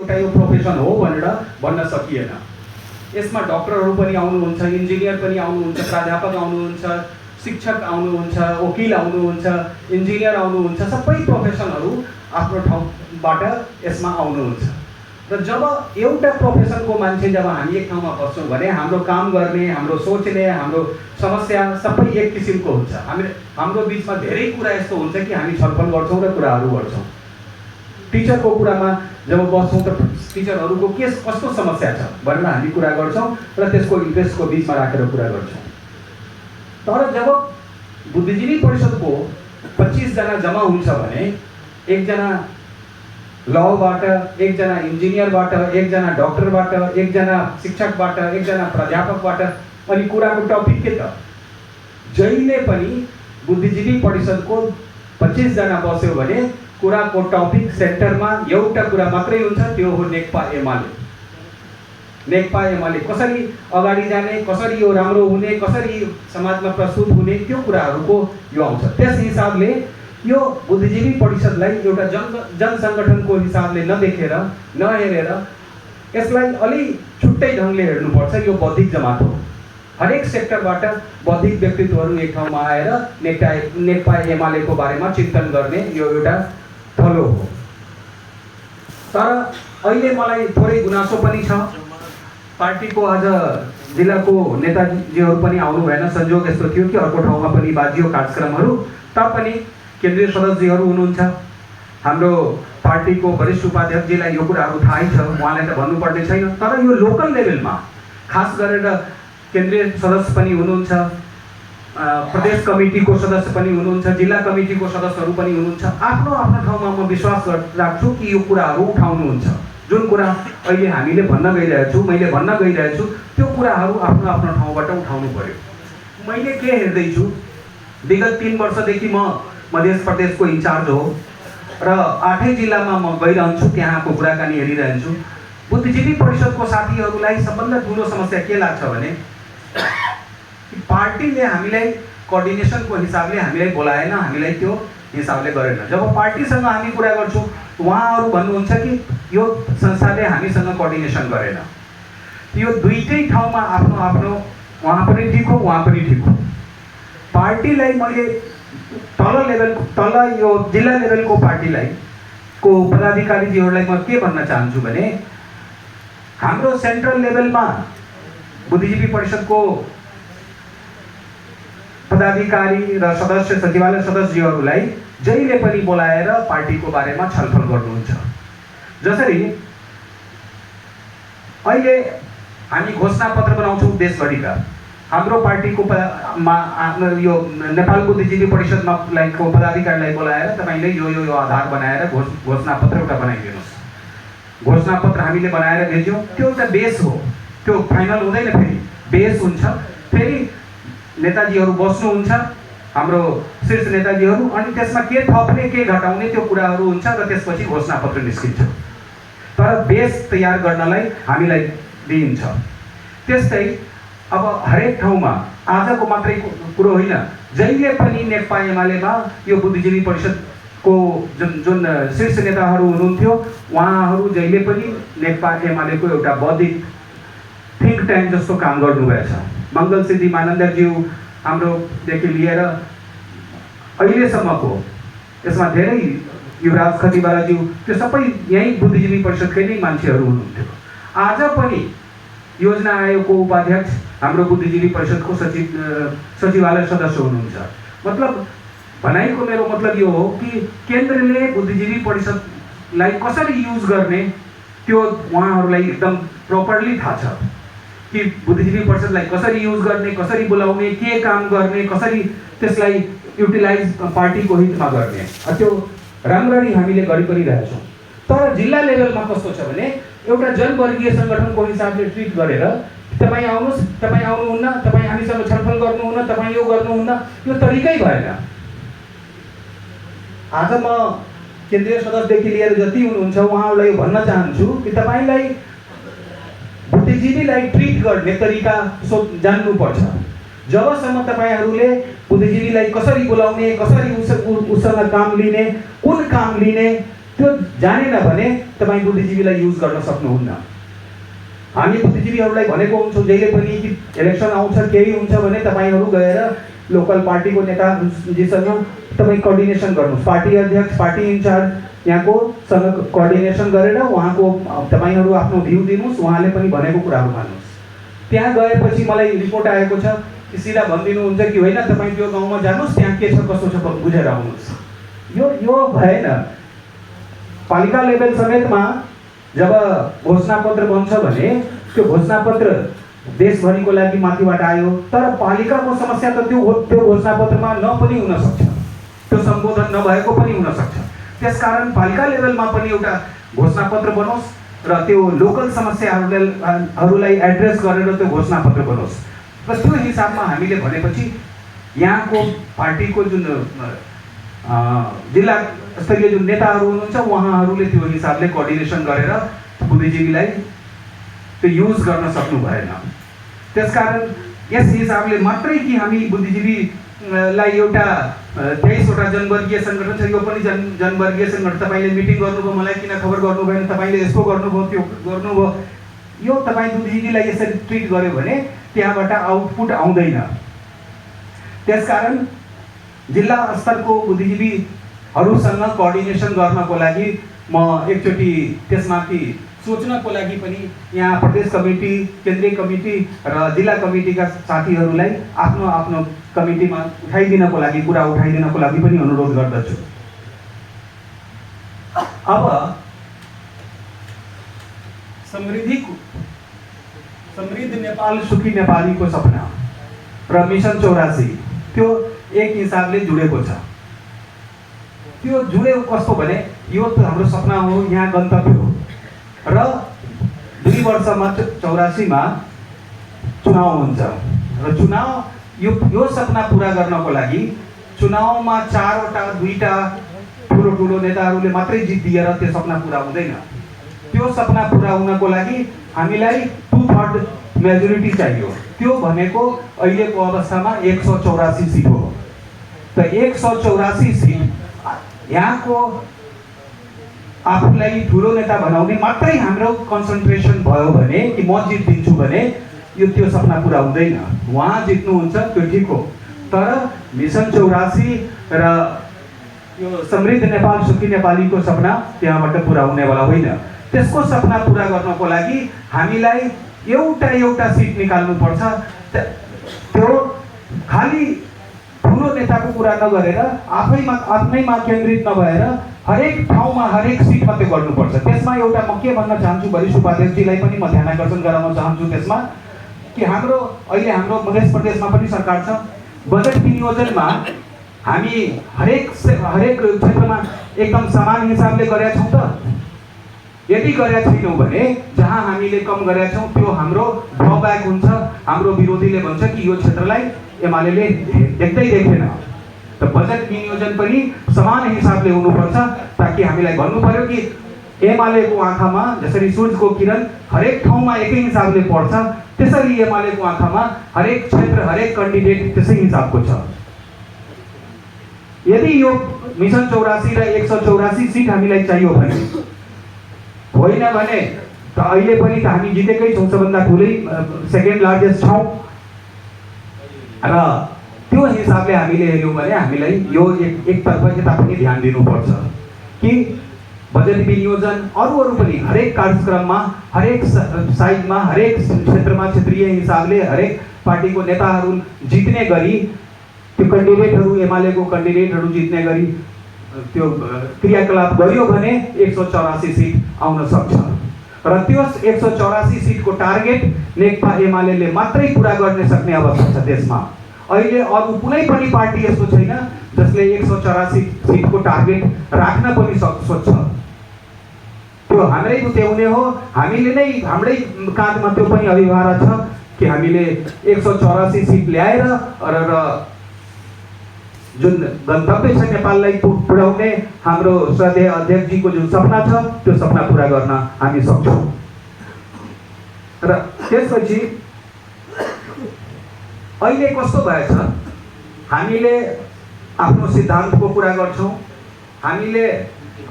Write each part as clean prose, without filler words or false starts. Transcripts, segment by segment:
एउटा यो प्रोफेसन हो भनेर भन्न सकिएन। यसमा डक्टरहरू पनि आउनुहुन्छ, इन्जिनियर पनि आउनुहुन्छ, प्राध्यापक आउनुहुन्छ, शिक्षक आउनुहुन्छ, वकिल आउनुहुन्छ, इन्जिनियर आउनुहुन्छ, सबै प्रोफेसनहरू आफ्नो ठाउँबाट यसमा आउनुहुन्छ। र जब एउटा प्रोफेसनको मान्छे जब हामी एक ठाउँमा बस्छौँ भने हाम्रो काम गर्ने, हाम्रो सोच्ने, हाम्रो समस्या सबै एक किसिमको हुन्छ। हाम्रो बिचमा धेरै कुरा यस्तो हुन्छ कि हामी छलफल गर्छौँ र कुराहरू गर्छौँ। टिचरको कुरामा जब बस्छौँ त टिचरहरूको कस्तो समस्या छ भनेर हामी कुरा गर्छौँ र त्यसको इन्ट्रेस्टको बिचमा राखेर कुरा गर्छौँ। तर जब बुद्धिजीवी परिषदको 25 जना जम्मा हुन्छ भने एकजना लबाट, एकजना इन्जिनियरबाट, एकजना डक्टरबाट, एकजना शिक्षकबाट, एकजना प्राध्यापकबाट, अनि कुराको टपिक के त जहिले पनि बुद्धिजीवी परिषदको 25 जना बस्यो भने कुराको टपिक सेन्टरमा एउटा कुरा मात्रै हुन्छ, त्यो हो नेकपा एमाले। नेकपा एमाले कसरी अगाडि जाने, कसरी यो राम्रो हुने, कसरी समाजमा प्रस्तुत हुने, त्यो कुराहरूको यो आउँछ। त्यस हिसाबले यो बुद्धिजीवी परिषदलाई एउटा जनसङ्गठनको हिसाबले नदेखेर, नहेरेर यसलाई अलि छुट्टै ढङ्गले हेर्नुपर्छ। यो बौद्धिक जमात हो। हरेक सेक्टरबाट बौद्धिक व्यक्तित्वहरू एक ठाउँमा आएर नेकपा एमालेको बारेमा चिन्तन गर्ने यो एउटा थलो हो। तर अहिले मलाई थोरै गुनासो पनि छ। पार्टीको आज जिल्लाको नेताजीहरू पनि आउनु भएन। संयोग यस्तो थियो कि अर्को ठाउँमा पनि बाजियो कार्यक्रमहरू। तापनि केन्द्रीय सदस्यहरू हुनुहुन्छ, हाम्रो पार्टीको वरिष्ठ उपाध्यक्षजीलाई यो कुराहरू थाहै छ, उहाँलाई त भन्नुपर्ने छैन। तर यो लोकल लेभलमा खास गरेर केन्द्रीय सदस्य पनि हुनुहुन्छ, प्रदेश कमिटीको सदस्य पनि हुनुहुन्छ, जिल्ला कमिटीको सदस्यहरू पनि हुनुहुन्छ। आफ्नो आफ्नो ठाउँमा म विश्वास राख्छु कि यो कुराहरू उठाउनुहुन्छ। जुन कुरा अहिले हामीले भन्न गइरहेछु, मैले भन्न गइरहेछु, त्यो कुराहरू आफ्नो आफ्नो ठाउँबाट उठाउनु पर्यो। मैले के हेर्दैछु, विगत 3 वर्षदेखि म मध्य प्रदेशको इन्चार्ज हो र 8 जिल्लामा म गइरहन्छु, त्यहाँको कुराकानी हेरिरहन्छु। बुद्धिजीवी परिषदको साथीहरूलाई सबभन्दा ठुलो समस्या के लाग्छ भने पार्टीले हामीलाई कोअर्डिनेसनको हिसाबले हामीलाई बोलाएन, हामीलाई त्यो हिसाबले गरेन। जब पार्टीसँग हामी कुरा गर्छौँ उहाँहरू भन्नुहुन्छ कि यो संस्थाले हामीसँग कोअर्डिनेसन गरेन। यो दुईटै ठाउँमा आफ्नो आफ्नो, उहाँ पनि ठिक हो, उहाँ पनि ठिक हो। पार्टीलाई मैले तल यो जिल्ला लेभलको पार्टीलाई को पदाधिकारीजीहरूलाई म के भन्न चाहन्छु भने हाम्रो सेन्ट्रल लेभलमा बुद्धिजीवी परिषदको पदाधिकारी र सदस्य, सचिवालय सदस्यहरूलाई जहिले पनि बोलाएर पार्टीको बारेमा छलफल गर्नुहुन्छ। जसरी अहिले हामी घोषणापत्र बनाउँछौँ देशभरिका, हाम्रो पार्टीको यो नेपाल बुद्धिजीवी परिषदमा को पदाधिकारीलाई बोलाएर तपाईँले यो आधार बनाएर घोषणापत्र एउटा बनाइदिनुहोस्। घोषणापत्र हामीले बनाएर भेज्यौँ, त्यो एउटा बेस हो, त्यो फाइनल हुँदैन, फेरि बेस हुन्छ। फेरि नेताजीहरू बस्नुहुन्छ, हाम्रो शीर्ष नेताजीहरू, अनि त्यसमा के थप्ने के घटाउने त्यो कुराहरू हुन्छ र त्यसपछि घोषणापत्र निस्किन्छ। तर बेस तयार गर्नलाई हामीलाई दिइन्छ। त्यस्तै अब हरेक ठाउँमा आजको मात्रै कुरो होइन, जहिले पनि नेकपा एमालेमा यो बुद्धिजीवी परिषदको जुन शीर्ष नेताहरू हुनुहुन्थ्यो उहाँहरू जहिले पनि नेकपा एमालेको एउटा बौद्धिक थिङ्क ट्याङ्क जस्तो काम गर्नुभएछ। मङ्गल सिद्धि मानन्दज्यू हाम्रोदेखि लिएर अहिलेसम्मको यसमा धेरै युवराज खतिवडाज्यू, त्यो सबै यही बुद्धिजीवी परिषदकै नै मान्छेहरू हुनुहुन्थ्यो। आज पनि योजना आयोगको उपाध्यक्ष हाम्रो बुद्धिजीवी परिषदको सचिवालय सदस्य हुनुहुन्छ। मतलब भनाइको मेरो मतलब यो हो कि केन्द्रले बुद्धिजीवी परिषदलाई कसरी युज गर्ने त्यो उहाँहरूलाई एकदम प्रपरली थाहा छ कि बुद्धिजीवी परिषदलाई कसरी युज गर्ने, कसरी बोलाउने, के काम गर्ने, कसरी त्यसलाई युटिलाइज पार्टीको हितमा गर्ने, त्यो राम्ररी हामीले गरिरहेछौँ। तर जिल्ला लेभलमा कस्तो छ भने एउटा जनवर्गीय सङ्गठनको हिसाबले ट्रिट गरेर तपाईँ आउनुहोस्, तपाईँ आउनुहुन्न, तपाईँ हामीसँग छलफल गर्नुहुन्न, तपाईँ यो गर्नुहुन्न, यो तरिकै भएन। आज म केन्द्रीय सदस्यदेखि लिएर जति हुनुहुन्छ उहाँहरूलाई भन्न चाहन्छु कि तपाईँलाई बुद्धिजीवीलाई ट्रिट गर्ने तरिका जान्नुपर्छ। जबसम्म तपाईँहरूले बुद्धिजीवीलाई कसरी बोलाउने, कसरी उसँग काम लिने, कुन काम लिने, त्यो जानेन भने तपाईँ बुद्धिजीवीलाई युज गर्न सक्नुहुन्न। हामी बुद्धिजीवीहरूलाई भनेको हुन्छौँ जहिले पनि कि इलेक्सन आउँछ केही हुन्छ भने तपाईँहरू गएर लोकल पार्टीको नेताजीसँग तपाईँ कोअर्डिनेसन गर्नुहोस्, पार्टी अध्यक्ष पार्टी इन्चार्ज यहाँकोसँग कोअर्डिनेसन गरेर उहाँको तपाईँहरू आफ्नो भ्यू दिनुहोस्, उहाँले पनि भनेको कुराहरू मान्नुहोस्। त्यहाँ गएपछि मलाई रिपोर्ट आएको छ कि सिधा भनिदिनुहुन्छ कि होइन तपाईँ त्यो गाउँमा जानुहोस्, त्यहाँ के छ कसो छ बुझेर आउनुहोस्। यो भएन। पालिका लेभल समेतमा जब घोषणापत्र बन्छ भने त्यो घोषणापत्र देशभरिको लागि माथिबाट आयो, तर पालिकाको समस्या त त्यो घोषणापत्रमा पनि हुन सक्छ, त्यो सम्बोधन नभएको पनि हुन सक्छ। त्यसकारण पालिका लेभलमा पनि एउटा घोषणापत्र बनोस् र त्यो लोकल समस्याहरूलाई एड्रेस गरेर त्यो घोषणापत्र बनोस्। र त्यो हिसाबमा हामीले भनेपछि यहाँको पार्टीको जुन जिल्ला स्तरीय जुन नेताहरू हुनुहुन्छ उहाँहरूले त्यो हिसाबले कोअर्डिनेसन गरेर बुद्धिजीवीलाई त्यो युज गर्न सक्नु भएन। त्यसकारण यस हिसाबले मात्रै कि हामी बुद्धिजीवीलाई एउटा 23वटा जनवर्गीय सङ्गठन छ, यो पनि जनवर्गीय सङ्गठन, तपाईँले मिटिङ गर्नुभयो मलाई किन खबर गर्नु भएन, तपाईँले यसको गर्नुभयो त्यो गर्नुभयो, यो तपाईँ बुद्धिजीवीलाई यसरी ट्रिट गर्यो भने त्यहाँबाट आउटपुट आउँदैन। त्यसकारण जिल्ला स्तरको बुद्धिजीवीहरूसँग कोअर्डिनेसन गर्नको लागि म एकचोटि त्यसमाथि सोच्नको लागि पनि यहाँ प्रदेश कमिटी, केन्द्रीय कमिटी र जिल्ला कमिटीका साथीहरूलाई आफ्नो आफ्नो कमिटीमा उठाइदिनको लागि, कुरा उठाइदिनको लागि पनि अनुरोध गर्दछु। अब समृद्ध नेपाल सुखी नेपालीको सपना र मिसन 84 त्यो एक हिसाबले जुडेको छ। त्यो जुडेको कस्तो भने यो त हाम्रो सपना हो, यहाँ गन्तव्य हो र 2 वर्षमा 84मा चुनाव हुन्छ र चुनाव यो सपना पुरा गर्नको लागि चुनावमा 2टा ठुलो नेताहरूले मात्रै जित दिएर त्यो सपना पुरा हुँदैन। त्यो सपना पुरा हुनको लागि हामीलाई 2/3 मेजोरिटी चाहियो। त्यो भनेको अहिलेको अवस्थामा 184 सिट हो। त 184 सिट यहाँको आफूलाई ठुलो नेता बनाउने मात्रै हाम्रो कन्सन्ट्रेसन भयो भने कि म जित दिन्छु भने यो त्यो सपना पुरा हुँदैन। उहाँ जित्नुहुन्छ त्यो ठिक हो, तर मिसन 84 र यो समृद्ध नेपाल सुखी नेपालीको सपना त्यहाँबाट पुरा हुनेवाला होइन। त्यसको सपना पुरा गर्नको लागि हामीलाई एउटा सिट निकाल्नुपर्छ। त्यो खालि ठुलो नेताको कुरा नगरेर आफ्नैमा केन्द्रित नभएर हरेक ठाउँमा हरेक सिट मात्रै गर्नुपर्छ। त्यसमा एउटा म के भन्न चाहन्छु, वरिष्ठ उपाध्यक्षजीलाई पनि म ध्यान आकर्षण गराउन चाहन्छु त्यसमा कि अहिले हाम्रो मध्य प्रदेशमा पनि सरकार छ। बजेट विनियोजनमा हामी हरेक क्षेत्रमा एकदम समान हिसाबले गरेका छौँ त? यदि गरेका छैनौँ भने जहाँ हामीले कम गरेका छौँ त्यो हाम्रो ड्रब्याक हुन्छ। हाम्रो विरोधीले भन्छ कि यो क्षेत्रलाई एमाले देख्दै देखेन। त बजेट विनियोजन पनि समान हिसाबले हुनुपर्छ ताकि हामीलाई भन्नु पर्यो कि एमालेको आँखामा जसरी सूर्यको किरण हरेक ठाउँमा एकै हिसाबले पर्छ, त्यसरी एमालेको आँखामा हरेक क्षेत्र हरेक क्यान्डिडेट त्यसै हिसाबको छ। यदि यो मिसन 84 र 184 सिट हामीलाई चाहियो भने होइन भने त अहिले पनि त हामी जितेकै छौँ, सबभन्दा ठुलै सेकेन्ड लार्जेस्ट छौँ र त्यो हिसाबले हामीले हेऱ्यौँ भने हामीलाई यो एकतर्फ यता पनि ध्यान दिनुपर्छ कि बजेट विनियोजन अरू पनि हरेक कार्यक्रममा हरेक साइडमा हरेक क्षेत्रमा क्षेत्रीय हिसाबले हरेक पार्टीको नेताहरू जित्ने गरी त्यो क्यान्डिडेटहरू एमालेको क्यान्डिडेटहरू जित्ने गरी त्यो क्रियाकलाप गरियो भने 184 सिट आउन सक्छ र त्यो 184 सिटको टार्गेट नेकपा एमाले मात्रै पुरा गर्न सक्ने अवस्था छ देशमा। अहिले अरू कुनै पनि पार्टी यस्तो छैन जसले 184 सिटको टार्गेट राख्न पनि सोच्छ। त्यो हाम्रै बुझ्याउने हो, हामीले नै हाम्रै काँधमा त्यो पनि अभिभार छ कि हामीले 184 सिट ल्याएर र जुन गन्तव्य छ नेपाललाई पुर्याउने हाम्रो श्रद्धेय अध्यक्षजीको जुन सपना छ त्यो सपना पुरा गर्न हामी सक्छौँ। र त्यसपछि अहिले कस्तो भएछ, हामीले आफ्नो सिद्धान्तको कुरा गर्छौँ, हामीले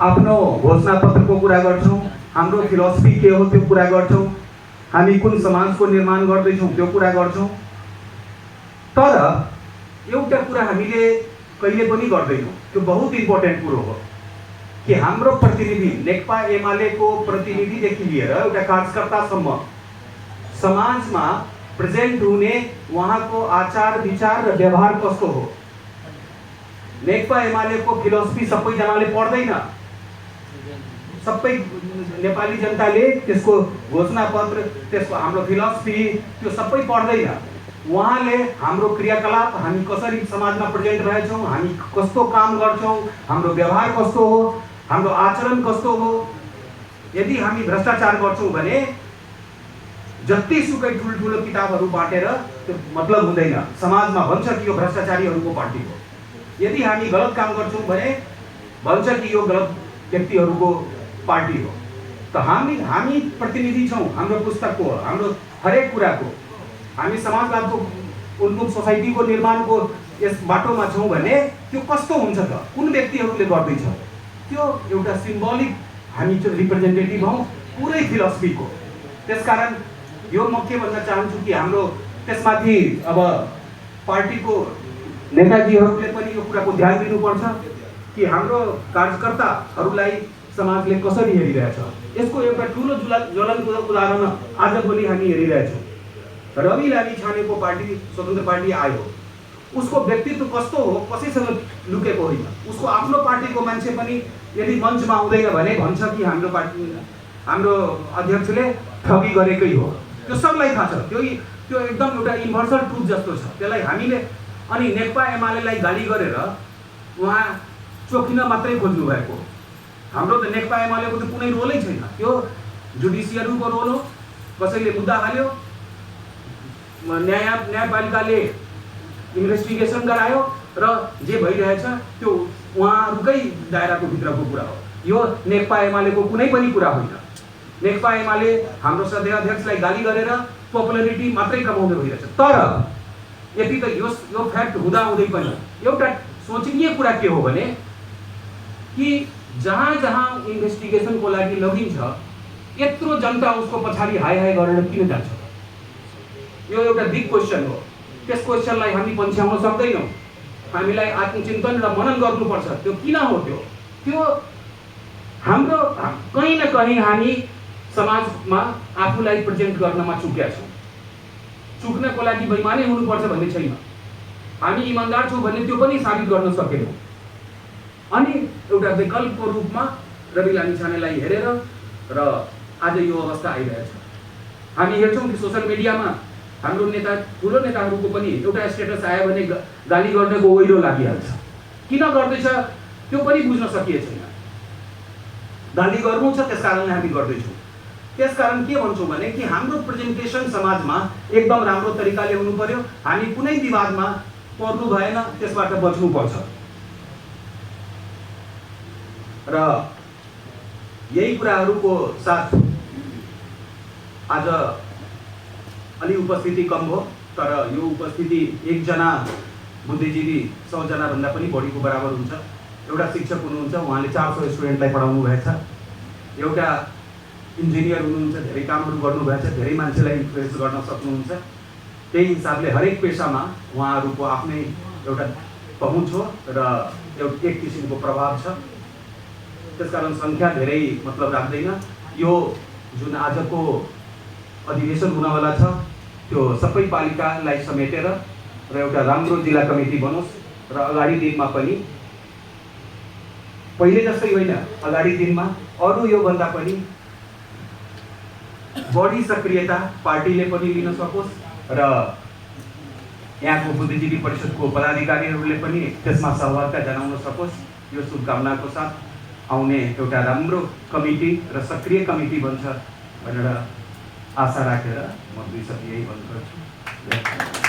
आफ्नो घोषणापत्रको कुरा गर्छौँ, हाम्रो फिलोसफी के हो त्यो कुरा गर्छौँ, हामी कुन समाजको निर्माण गर्दैछौँ त्यो कुरा गर्छौँ। तर एउटा कुरा हामीले कहिले पनि गर्दैनौँ, त्यो बहुत इम्पोर्टेन्ट कुरो हो कि हाम्रो प्रतिनिधि नेकपा एमालेको प्रतिनिधिदेखि लिएर एउटा कार्यकर्तासम्म समाजमा प्रेजेन्ट हुने उहाँको आचार विचार र व्यवहार कस्तो हो। नेकपा एमालेको फिलोसफी सबैजनाले पढ्दैन, सबै नेपाली जनताले त्यसको घोषणापत्र, त्यसको हाम्रो फिलोसफी त्यो सबै पढ्दैन। उहाँले हाम्रो क्रियाकलाप, हामी कसरी समाजमा प्रेजेन्ट रहेछौँ, हामी कस्तो काम गर्छौँ, हाम्रो व्यवहार कस्तो हो, हाम्रो आचरण कस्तो हो। यदि हामी भ्रष्टाचार गर्छौँ भने जतिसुकै ठुल्ठुलो किताबहरू बाँटेर त्यो मतलब हुँदैन, समाजमा भन्छ कि यो भ्रष्टाचारीहरूको पार्टी हो। यदि हामी गलत काम गर्छौँ भने भन्छ कि यो गलत व्यक्तिहरूको पार्टी हो। त हामी प्रतिनिधि छौँ हाम्रो पुस्तकको, हाम्रो हरेक कुराको। हामी समाजवादको उन्मुख सोसाइटीको निर्माणको यस बाटोमा छौँ भने त्यो कस्तो हुन्छ त, कुन व्यक्तिहरूले गर्दैछ, त्यो एउटा सिम्बोलिक हामी चाहिँ रिप्रेजेन्टेटिभ हौँ पुरै फिलोसफीको। त्यसकारण यो म के भन्न चाहन्छु कि हाम्रो त्यसमाथि अब पार्टीको नेताजीहरूले पनि यो कुराको ध्यान दिनुपर्छ कि हाम्रो कार्यकर्ताहरूलाई समाजले कसरी हेरिरहेछ। यसको एउटा ठुलो ज्वलन्त उदाहरण आजभोलि हामी हेरिरहेछौँ। रवि लामिछानेको पार्टी स्वतन्त्र पार्टी आयो, उसको व्यक्तित्व कस्तो हो कसैसँग लुकेको होइन। उसको आफ्नो पार्टीको मान्छे पनि यदि मञ्चमा आउँदैन भने भन्छ कि हाम्रो पार्टी, हाम्रो अध्यक्षले ठगी गरेकै हो। त्यो सबलाई थाहा छ, त्यो एकदम एउटा युनिभर्सल ट्रुथ जस्तो छ। त्यसलाई हामीले अनि नेकपा एमालेलाई गाली गरेर उहाँ चोखिन मात्रै खोज्नु भएको। हाम्रो त नेकपा एमालेको त कुनै रोलै छैन, त्यो जुडिसियरीको रोल हो। कसैले मुद्दा हाल्यो, न्यायपालिकाले इन्भेस्टिगेसन गरायो र जे भइरहेछ त्यो उहाँहरूकै दायराको भित्रको कुरा हो। यो नेकपा एमालेको कुनै पनि कुरा होइन। नेकपा एमाले हाम्रो सदस्य अध्यक्षलाई गाली गरेर पपुलरिटी मात्रै कमाउने भइरहेछ। तर यति त यो फ्याक्ट हुँदाहुँदै पनि एउटा सोचनीय कुरा के हो भने कि जहाँ जहाँ इन्भेस्टिगेसनको लागि लगिन्छ यत्रो जनता उसको पछाडि हाय हाय गरेर किन जान्छ? यो एउटा बिग क्वेसन हो। त्यस क्वेसनलाई हामी पन्छ्याउन सक्दैनौँ। हामीलाई आत्मचिन्तन र मनन गर्नुपर्छ। त्यो किन हो? त्यो हाम्रो कहीँ न कहीँ हामी समाजमा आफूलाई प्रेजेन्ट गर्नमा चुकेका छौँ। चुक्नको लागि बेइमानै हुनुपर्छ भन्ने छैन। हामी इमान्दार छौँ भन्ने त्यो पनि साबित गर्न सकेनौँ। अनि एउटा विकल्पको रूपमा रवि लामिछानेलाई हेरेर र आज यो अवस्था आइरहेछ। हामी हेर्छौँ कि सोसल मिडियामा हाम्रो नेता, ठुलो नेताहरूको पनि एउटा स्टेटस आयो भने गाली गर्नेको ओइरो लागिहाल्छ। किन गर्दैछ त्यो पनि बुझ्न सकिएको छैन। गाली गर्नु छ, त्यस कारणले हामी गर्दैछौँ। त्यसकारण के भन्छौँ भने कि हाम्रो प्रेजेन्टेसन समाजमा एकदम राम्रो तरिकाले हुनु पर्यो। हामी कुनै विवादमा पर्नु भएन, त्यसबाट बच्नुपर्छ। र यही कुराहरूको साथ आज अलि उपस्थिति कम हो, तर यो उपस्थिति एकजना बुद्धिजीवी 100 जना भन्दा पनि बढीको बराबर हुन्छ। एउटा शिक्षक हुनुहुन्छ, उहाँले 400 स्टुडेन्टलाई पढाउनु भएछ। एउटा इन्जिनियर हुनुहुन्छ, धेरै कामहरू गर्नुभएछ, धेरै मान्छेलाई इन्फ्लुएन्स गर्न सक्नुहुन्छ। त्यही हिसाबले हरेक पेसामा उहाँहरूको आफ्नै एउटा पहुँच हो र एक किसिमको प्रभाव छ। त्यसकारण सङ्ख्या धेरै मतलब राख्दैन। यो जुन आजको अधिवेशन हुनवाला छ त्यो सबै पालिकालाई समेटेर र एउटा राम्रो जिल्ला कमिटी बनोस् र अगाडि दिनमा पनि पहिले जस्तै होइन, अगाडि दिनमा अरू योभन्दा पनि बढी सक्रियता पार्टीले पनि लिन सकोस् र यहाँको बुद्धिजीवी परिषदको पदाधिकारीहरूले पनि त्यसमा सहभागिता जनाउन सकोस्। यो शुभकामनाको साथ आउने एउटा राम्रो कमिटी र सक्रिय कमिटी बन्छ भनेर आशा राखेर म दुई शब्द यही भन्छु।